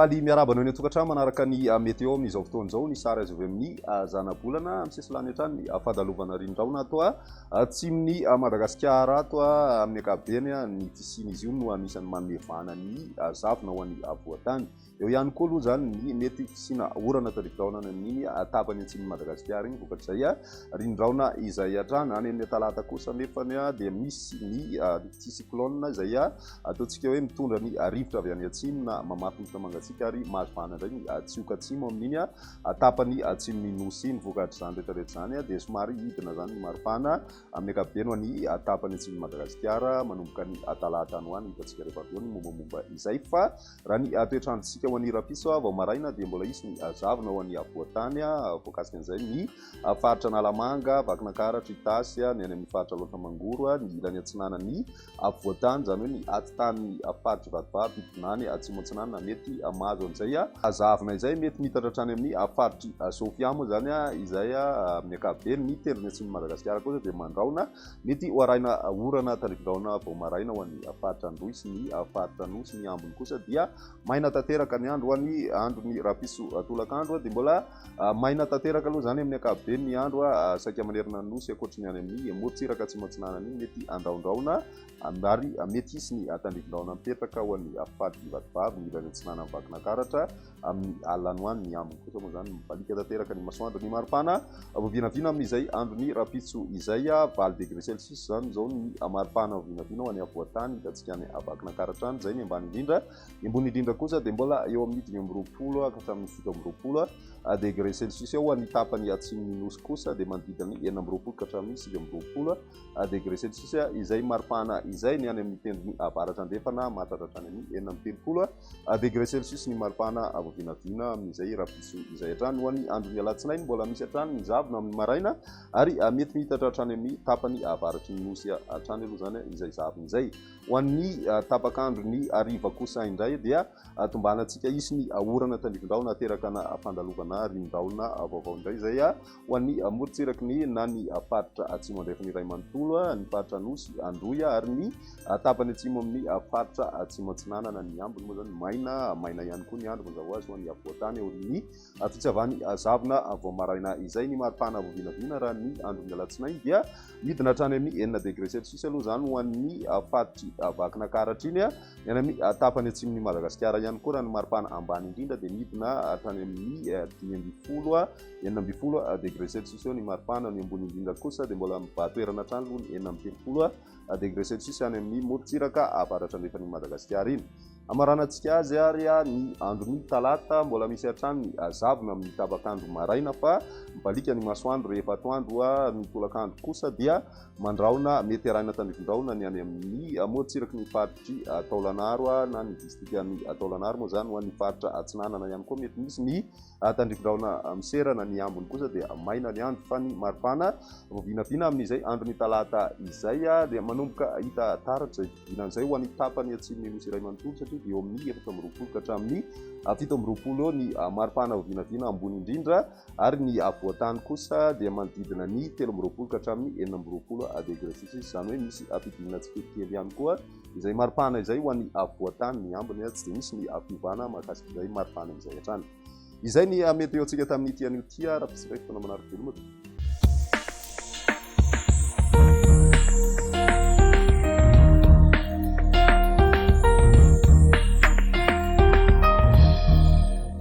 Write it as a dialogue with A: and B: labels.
A: Faly miarahaba anao eny an-tokantrano manaraka ny météo amin'izao fotoana izao. Ny sary azo avy amin'ny zanabolana amin'ny sesilany hatrany ny fandalovana rindraona ato atsimon'i Madagasikara ato. Amin'ny ankapobeny, ny fisian'izy io no anisan'ny manome vahana ny zavona ho an'ny afovoan-tany. Eo ihany koa aloha izany ny mety fisiana orana tandrifin-drahona any amin'iny tapany atsimon'i Madagasikara iny. Vokatr'izay rindraona izay hatrany. Any amin'ny talata kosa anefa dia misy ny anticyclone izay ataontsika hoe mitondra ny rivotra avy any atsimo na mamafy rivotra mangatsiaka ary mahazo vahana indray ny tsioka atsimo amin'iny tapany atsimon'ny nosy iny. Vokatr'izany rehetra rehetra izany dia somary hidina izany ny maripana Amin'ny ankapobeny ho an'ny tapany atsimon'i Madagasikara, manomboka ny talata any ho any, hitantsika rehefa avy eo ny mombamomba izay. Fa raha ny toetr'androntsika ho an'ny rahampitso vao maraina dia mbola hisy ny zavona ho an'ny afovoan-tany, voakasika an'izay ny faritra Analamanga, Vakinankaratra, Itasy, ny any amin'ny faritra Alaotra Mangoro, ny ilany atsinanan'ny afovoan-tany, izany hoe ny atitanin'ny faritr'i Vatovavy, Fitovinany, Atsimo Atsinanana, mety mahazo an'izay zavona izay, mety miitatra hatrany amin'ny faritr'i Sofia moa izany izay amin'ny ankapobeny. Ny tendrony atsimon'i Madagasikara kosa dia mandrahona, mety ho arahina orana tandrifin-drahona vao maraina ho an'ny faritra Androy sy ny faritra Anosy, ny ambiny kosa dia maina tanteraka ny andro ho an'ny andron'ny rahampitso tolakandro dia mbola Maina tanteraka aloha izany amin'ny ankapobeny ny andro saika manerana ny Nosy ankoatry ny any amin'ny morontsiraka atsimo atsinanana iny mety handrahondrahona ary mety hisy ny tandrivindrahona mipetraka ho an'ny faritr'i Vatovavy, ny ilany atsinanan'i Vakinankaratra amin'ny alina any ho any. Ny ambiny kosa moa izany mibaliaka tanteraka ny masoandro. Ny maripana vao vinavina amin'izay andron'ny rahampitso izay, 8 degré celsius izany izao ny maripana vao vinavina ho an'ny afovoan-tany hitantsika any Vakinankaratra any, izay ny ambany indrindra. Ny ambony indrindra kosa dia mbola eo amin'ny 25 ka hatramin'ny 27 degré celsius eo. Ho an'ny tapany atsimon'ny Nosy kosa dia manodidina ny 26 ka hatramin'ny 29 degré celsius izay maripana izay. Ny any amin'ny tendrony avaratra andrefana mahatratra hatrany amin'ny 36 degré celsius ny maripana vao vinavina amin'izay rahampitso izay hatrany. Ho an'ny andron'ny alatsinainy, mbola misy hatrany ny zavona amin'ny maraina ary mety mihitatra hatrany amin'ny tapany avaratry ny Nosy hatrany aloha izany izay zavona izay. Ho an'ny tapak'andro ny hariva kosa indray dia tombanantsika hisy ny orana tandrivindrahona aterakana fandalovana rindrahona vaovao indray izay ho an'ny morontsiraky ny na ny faritra atsimo andrefan'ny iray manontolo, ny faritra Anosy, Androy ary ny tapany atsimo amin'ny faritra atsimo atsinanana. Ny ambiny moa izany maina, maina ihany koa ny andro mazava ho azy ho an'ny afovoan-tany aorian'ny fitsavan'ny zavona vao maraina izay. Ny maripana vao vinavina raha ny andron'ny alatsinainy dia Midina hatrany amin'ny 6 degré celsius aloha izany ho an'ny faritr'i Vakinankaratra iny. Ny any amin'ny tapany atsimon'i Madagasikara ihany koa raha ny maripana ambany indrindra dia midina hatrany amin'ny 15, 16 degré celsius eo ny maripana. Ny ambony indrindra kosa dia mbola mibahan-toerana hatrany aloha ny 36 degré celsius any amin'ny morontsiraka avaratra andrefan'i Madagasikara iny. Hamaranantsika azy ary ny andron'ny talata, mbola misy hatrany ny zavona amin'ny tapak'andro maraina fa mibaliaka ny masoandro rehefa atoandro, ny tolakandro kosa dia mandrahona mety arahina tandrifin-drahona ny any amin'ny morontsiraky ny faritr'i Taolagnaro na ny distrikan'i Taolagnaro moa izany, ho an'ny faritra atsinanana ihany koa mety misy ny Tandrifin-drahona miserana, ny ambiny kosa dia maina ny andro fa ny maripana vao vinavina amin'izay andron'ny talata izay dia manomboka hita taratra izay fidinana izay ho an'ny tapany atsimon'ny nosy iray manontolo satria dia eo amin'ny 24 ka hatramin'ny 27 eo ny maripana vao vinavina ambony indrindra ary ny afovoan-tany kosa dia manodidina ny 23 ka hatramin'ny 26 degré celsius, izany hoe misy fidinana tsikelikely ihany koa izay maripana izay ho an'ny afovoan-tany, ny ambiny tsy dia misy ny fiovana mahakasika izay maripana izay hatrany. Izay ny météo-ntsika tamin'ity anio ity, raha tsy fotoana manaraka veloma.